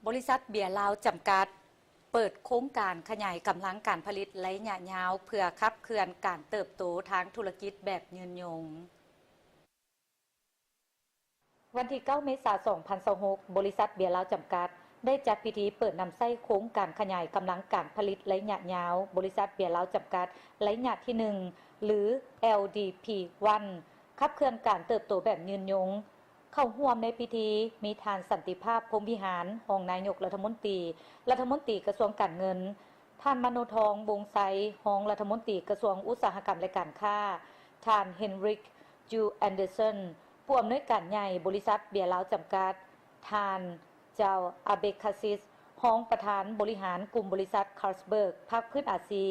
ບໍລິສັດເບຍລາວຈຳກັດ ເປີດໂຄງການຂະຫຍາຍກຳລັງການຜະລິດໄລຍະຍາວ ເພື່ອຂັບເຄື່ອນການເຕີບໂຕທາງທຸລະກິດແບບຍືນຍົງ. ວັນທີເກົ້າ ເມສາ ສອງພັນຊາວຫົກ, ບໍລິສັດເບຍລາວຈຳກັດ ໄດ້ຈັດພິທີເປີດນຳໃຊ້ໂຄງການຂະຫຍາຍກຳລັງການຜະລິດໄລຍະຍາວ ບໍລິສັດເບຍລາວຈຳກັດ ໄລຍະທີໜຶ່ງ ຫຼື ແອລດີພີ ວັນ ຂັບເຄື່ອນການເຕີບໂຕແບບຍືນຍົງ. ເຂົ້າຮ່ວມໃນພິທີມີທ່ານ ສັນຕິພາບ ພົມວິຫານ ຮອງນາຍົກລັດຖະມົນຕີ, ລັດຖະມົນຕີກະຊວງການເງິນ, ທ່ານ ມະໂນທອງ ວົງໄຊ ຮອງລັດຖະມົນຕີກະຊວງອຸດສາຫະກຳ ແລະ ການຄ້າ, ທ່ານ ເຮນຣິກ ຈູ ແອນເດີສັນ ຜູ້ອຳນວຍການໃຫຍ່ບໍລິສັດເບຍລາວຈຳກັດ, ທ່ານ ເຈົ້າ ອາເບຄາຊິສ ຮອງປະທານບໍລິຫານກຸ່ມບໍລິສັດຄາສເບີກ ພາກພື້ນອາຊີ,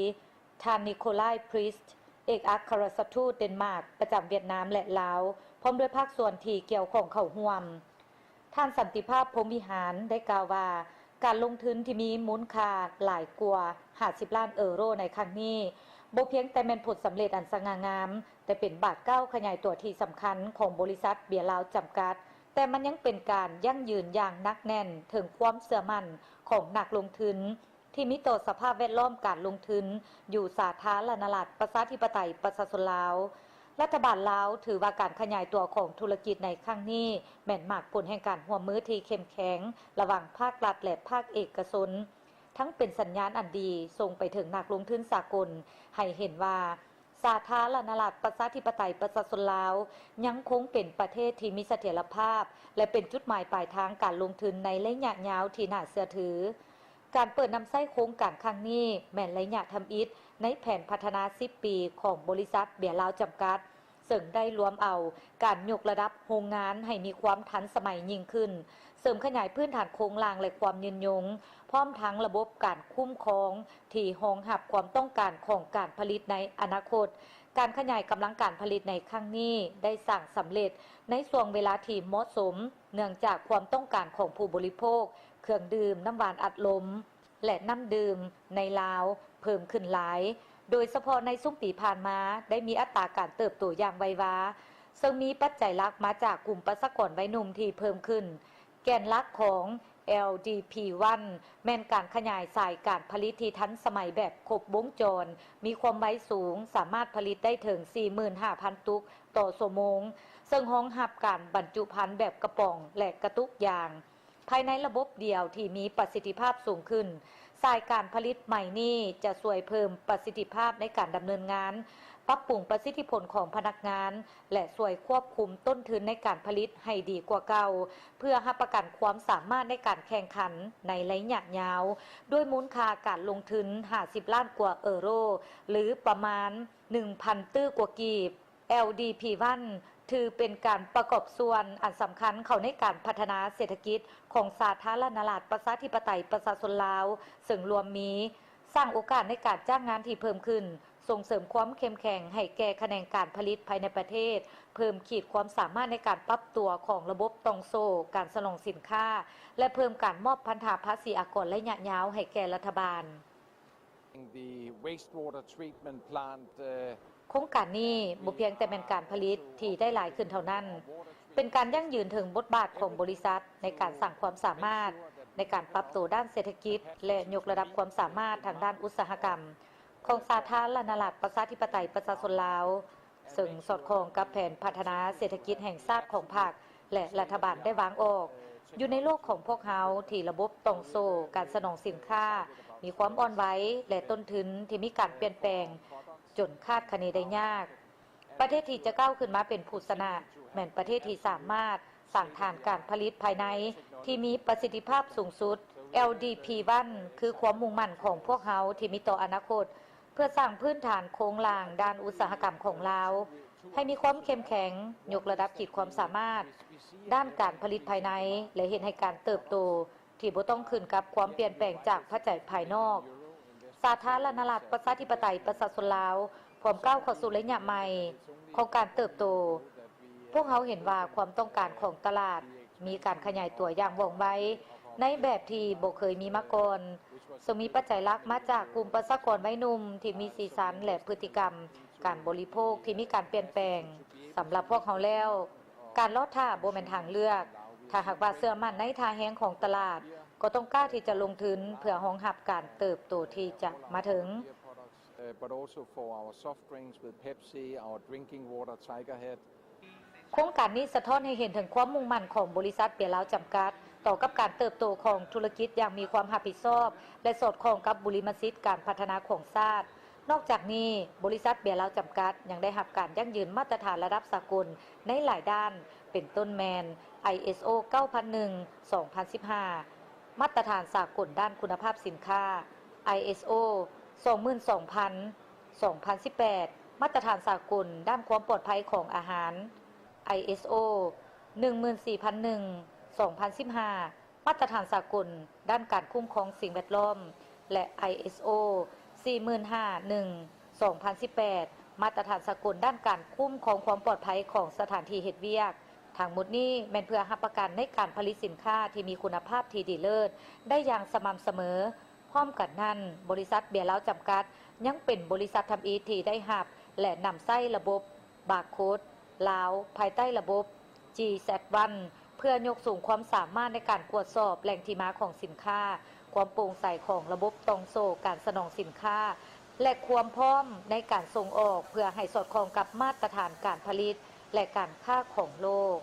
ທ່ານ ນິໂຄລາຍ ພຣີສ ເອກອັກຄະລັດທູດເດນມາກປະຈຳຫວຽດນາມ ແລະ ລາວ, ພ້ອມດ້ວຍພາກສ່ວນທີ່ກ່ຽວຂ້ອງເຂົ້າຮ່ວມ. ທ່ານ ສັນຕິພາບ ພົມວິຫານ ໄດ້ກ່າວວ່າ ການລົງທຶນທີ່ມີມູນຄ່າຫຼາຍກວ່າຫ້າສິບລ້ານເອີໂຣໃນຄັ້ງນີ້ ບໍ່ພຽງແຕ່ແມ່ນຜົນສຳເລັດອັນສະຫງ່າງາມ, ແຕ່ເປັນບາດກ້າວຂະຫຍາຍຕົວທີ່ສຳຄັນຂອງບໍລິສັດເບຍລາວຈຳກັດ, ແຕ່ມັນຍັງເປັນການຢັ້ງຢືນຢ່າງໜັກແໜ້ນເຖິງຄວາມເຊື່ອໝັ້ນຂອງນັກລົງທຶນ ທີ່ມີຕໍ່ສະພາບແວດລ້ອມການລົງທຶນຢູ່ສາທາລະນະລັດ ປະຊາທິປະໄຕ ປະຊາຊົນລາວ. ລັດຖະບານລາວຖືວ່າການຂະຫຍາຍຕົວຂອງທຸລະກິດໃນຄັ້ງນີ້ ແມ່ນໝາກຜົນແຫ່ງການຮ່ວມມືທີ່ເຂັ້ມແຂງລະຫວ່າງພາກລັດ ແລະ ພາກເອກະຊົນ, ທັງເປັນສັນຍານອັນດີສົ່ງໄປເຖິງນັກລົງທຶນສາກົນ ໃຫ້ເຫັນວ່າ ສາທາລະນະລັດ ປະຊາທິປະໄຕ ປະຊາຊົນລາວ ຍັງຄົງເປັນປະເທດທີ່ມີສະຖຽນລະພາບ ແລະ ເປັນຈຸດໝາຍປາຍທາງການລົງທຶນໃນໄລຍະຍາວທີ່ໜ້າເຊື່ອຖື. ການເປີດນຳໃຊ້ໂຄງການຄັ້ງນີ້ ແມ່ນໄລຍະທຳອິດໃນແຜນພັດທະນາສິບປີຂອງບໍລິສັດເບຍລາວຈຳກັດ, ເຊິ່ງໄດ້ລວມເອົາການຍົກລະດັບໂຮງງານໃຫ້ມີຄວາມທັນສະໄໝຍິ່ງຂຶ້ນ, ເສີມຂະຫຍາຍພື້ນຖານໂຄງລ່າງ ແລະ ຄວາມຍືນຍົງ, ພ້ອມທັງລະບົບການຄຸ້ມຄອງ ທີ່ຮອງຮັບຄວາມຕ້ອງການຂອງການຜະລິດໃນອະນາຄົດ. ການຂະຫຍາຍກຳລັງການຜະລິດໃນຄັ້ງນີ້ໄດ້ສ້າງສຳເລັດໃນຊ່ວງເວລາທີ່ເໝາະສົມ, ເນື່ອງຈາກຄວາມຕ້ອງການຂອງຜູ້ບໍລິໂພກເຄື່ອງດື່ມນ້ຳຫວານອັດລົມ ແລະ ນ້ຳດື່ມໃນລາວເພີ່ມຂຶ້ນຫຼາຍ, ໂດຍສະເພາະໃນຊຸມປີຜ່ານມາໄດ້ມີອັດຕາການເຕີບໂຕຢ່າງໄວວາ, ເຊິ່ງມີປັດໄຈຫຼັກມາຈາກກຸ່ມປະຊາກອນໄວໜຸ່ມທີ່ເພີ່ມຂຶ້ນ. ແກນຫຼັກຂອງ ແອລດີພີ ວັນ ແມ່ນການຂະຫຍາຍສາຍການຜະລິດທີ່ທັນສະໄໝແບບຄົບວົງຈອນ, ມີຄວາມໄວສູງ, ສາມາດຜະລິດໄດ້ເຖິງສີ່ໝື່ນຫ້າພັນຕຸກຕໍ່ຊົ່ວໂມງ, ເຊິ່ງຮອງຮັບການບັນຈຸພັນແບບກະປ໋ອງ ແລະ ກະຕຸກຢາງ ພາຍໃນລະບົບດຽວທີ່ມີປະສິດທິພາບສູງຂຶ້ນ. ສາຍການຜະລິດໃໝ່ນີ້ຈະຊ່ວຍເພີ່ມປະສິດທິພາບໃນການດຳເນີນງານ, ປັບປຸງປະສິດທິຜົນຂອງພະນັກງານ ແລະ ຊ່ວຍຄວບຄຸມຕົ້ນທຶນໃນການຜະລິດໃຫ້ດີກວ່າເກົ່າ, ເພື່ອຮັບປະກັນຄວາມສາມາດໃນການແຂ່ງຂັນໃນໄລຍະຍາວ, ດ້ວຍມູນຄ່າການລົງທຶນຫ້າສິບລ້ານກວ່າເອີໂຣ ຫຼື ປະມານໜຶ່ງພັນຕື້ກວ່າກີບ. ແອລດີພີ ວັນ ຖືເປັນການປະກອບສ່ວນອັນສຳຄັນເຂົ້າໃນການພັດທະນາເສດຖະກິດຂອງສາທາລະນະລັດ ປະຊາທິປະໄຕ ປະຊາຊົນລາວ, ເຊິ່ງລວມມີ ສ້າງໂອກາດໃນການຈ້າງງານທີ່ເພີ່ມຂຶ້ນ, ສົ່ງເສີມຄວາມເຂັ້ມແຂງໃຫ້ແກ່ຂະແໜງການຜະລິດພາຍໃນປະເທດ, ເພີ່ມຂີດຄວາມສາມາດໃນການປັບຕົວຂອງລະບົບຕ່ອງໂສ້ການສະໜອງສິນຄ້າ ແລະ ເພີ່ມການມອບພັນທະພາສີອາກອນໄລຍະຍາວໃຫ້ແກ່ລັດຖະບານ. The wastewater treatment plant, uh, ໂຄງການນີ້ບໍ່ພຽງແຕ່ແມ່ນການຜະລິດທີ່ໄດ້ຫຼາຍຂຶ້ນເທົ່ານັ້ນ, ເປັນການຢັ້ງຢືນເຖິງບົດບາດຂອງບໍລິສັດໃນການສ້າງຄວາມສາມາດໃນການປັບໂຕດ້ານເສດຖະກິດ ແລະ ຍົກລະດັບຄວາມສາມາດທາງດ້ານອຸດສາຫະກຳຂອງສາທາລະນະລັດ ປະຊາທິປະໄຕ ປະຊາຊົນລາວ, ເຊິ່ງສອດຄ່ອງກັບແຜນພັດທະນາເສດຖະກິດແຫ່ງຊາດຂອງພັກ ແລະ ລັດຖະບານໄດ້ວາງອອກ. ຢູ່ໃນໂລກຂອງພວກເຮົາທີ່ລະບົບຕ່ອງໂສ້ການສະໜອງສິນຄ້າມີຄວາມອ່ອນໄວ ແລະ ຕົ້ນທຶນທີ່ມີການປ່ຽນແປງຈົນຄາດຄະເນໄດ້ຍາກ, ປະເທດທີ່ຈະກ້າວຂຶ້ນມາເປັນຜູ້ຊະນະ ແມ່ນປະເທດທີ່ສາມາດສ້າງຖານການຜະລິດພາຍໃນທີ່ມີປະສິດທິພາບສູງສຸດ. ແອລດີພີ ວັນ ຄືຄວາມມຸ່ງໝັ້ນຂອງພວກເຮົາທີ່ມີຕໍ່ອະນາຄົດ ເພື່ອສ້າງພື້ນຖານໂຄງລ່າງດ້ານອຸດສາຫະກຳຂອງລາວ ໃຫ້ມີຄວາມເຂັ້ມແຂງ, ຍົກລະດັບຂີດຄວາມສາມາດດ້ານການຜະລິດພາຍໃນ ແລະ ເຮັດໃຫ້ການເຕີບໂຕທີ່ບໍ່ຕ້ອງຂຶ້ນກັບຄວາມປ່ຽນແປງຈາກປັດໄຈພາຍນອກ. ສາທາລະນະລັດ ປະຊາທິປະໄຕ ປະຊາຊົນລາວ ພ້ອມກ້າວເຂົ້າສູ່ໄລຍະໃໝ່ຂອງການເຕີບໂຕ. ພວກເຮົາເຫັນວ່າຄວາມຕ້ອງການຂອງຕະຫຼາດມີການຂະຫຍາຍຕົວຢ່າງວ່ອງໄວ ໃນແບບທີ່ບໍ່ເຄີຍມີມາກ່ອນ, ເຊິ່ງມີປັດໄຈຫຼັກມາຈາກກຸ່ມປະຊາກອນໄວໜຸ່ມທີ່ມີສີສັນ ແລະ ພຶດຕິກຳການບໍລິໂພກທີ່ມີການປ່ຽນແປງ. ສຳລັບພວກເຮົາແລ້ວ, ການລໍຖ້າບໍ່ແມ່ນທາງເລືອກ. ຖ້າຫາກວ່າເຊື່ອໝັ້ນໃນທ່າແຮງຂອງຕະຫຼາດ, ກໍຕ້ອງກ້າທີ່ຈະລົງທຶນເພື່ອຮອງຮັບການເຕີບໂຕທີ່ຈະມາເຖິງ. Uh, but also for our soft drinks with Pepsi, our drinking water, Tiger Head. ໂຄງການນີ້ສະທ້ອນໃຫ້ເຫັນເຖິງຄວາມມຸ່ງໝັ້ນຂອງບໍລິສັດເບຍລາວຈຳກັດ ຕໍ່ກັບການເຕີບໂຕຂອງທຸລະກິດຢ່າງມີຄວາມຮັບຜິດຊອບ ແລະ ສອດຄ່ອງກັບບຸລິມະສິດການພັດທະນາຂອງຊາດ. ນອກຈາກນີ້, ບໍລິສັດເບຍລາວຈຳກັດຍັງໄດ້ຮັບການຢັ້ງຢືນມາດຕະຖານລະດັບສາກົນໃນຫຼາຍດ້ານ, ເປັນຕົ້ນແມ່ນ ໄອເອສໂອ ເກົ້າພັນໜຶ່ງ ສອງພັນສິບຫ້າ, ມາດຕະຖານສາກົນດ້ານຄຸນນະພາບສິນຄ້າ ໄອເອສໂອ ສອງໝື່ນສອງພັນ ສອງພັນສິບແປດ, ມາດຕະຖານສາກົນດ້ານຄວາມປອດໄພຂອງອາຫານ ໄອເອສໂອ ໜຶ່ງໝື່ນສີ່ພັນໜຶ່ງ ສອງພັນສິບຫ້າ, ມາດຕະຖານສາກົນດ້ານການຄຸ້ມຄອງສິ່ງແວດລ້ອມ ແລະ ໄອເອສໂອ ສີ່ໝື່ນຫ້າໜຶ່ງ ສອງພັນສິບແປດ, ມາດຕະຖານສາກົນດ້ານການຄຸ້ມຄອງຄວາມປອດໄພຂອງສະຖານທີ່ເຮັດວຽກ. ທັງໝົດນີ້ແມ່ນເພື່ອຮັບປະກັນໃນການຜະລິດສິນຄ້າທີ່ມີຄຸນນະພາບທີ່ດີເລີດໄດ້ຢ່າງສະໝ່ຳສະເໝີ. ພ້ອມກັນນັ້ນ, ບໍລິສັດເບຍລາວຈຳກັດ ຍັງເປັນບໍລິສັດທຳອິດທີ່ໄດ້ຮັບ ແລະ ນຳໃຊ້ລະບົບບາໂຄດລາວ ພາຍໃຕ້ລະບົບ ຈີແຊັດວັນ ເພື່ອຍົກສູງຄວາມສາມາດໃນການກວດສອບແຫຼ່ງທີ່ມາຂອງສິນຄ້າ, ຄວາມໂປ່ງໃສຂອງລະບົບຕ່ອງໂສ້ການສະໜອງສິນຄ້າ ແລະ ຄວາມພ້ອມໃນການສົ່ງອອກ ເພື່ອໃຫ້ສອດຄ່ອງກັບມາດຕະຖານການຜະລິດ ແລະ ການຄ້າຂອງໂລກ.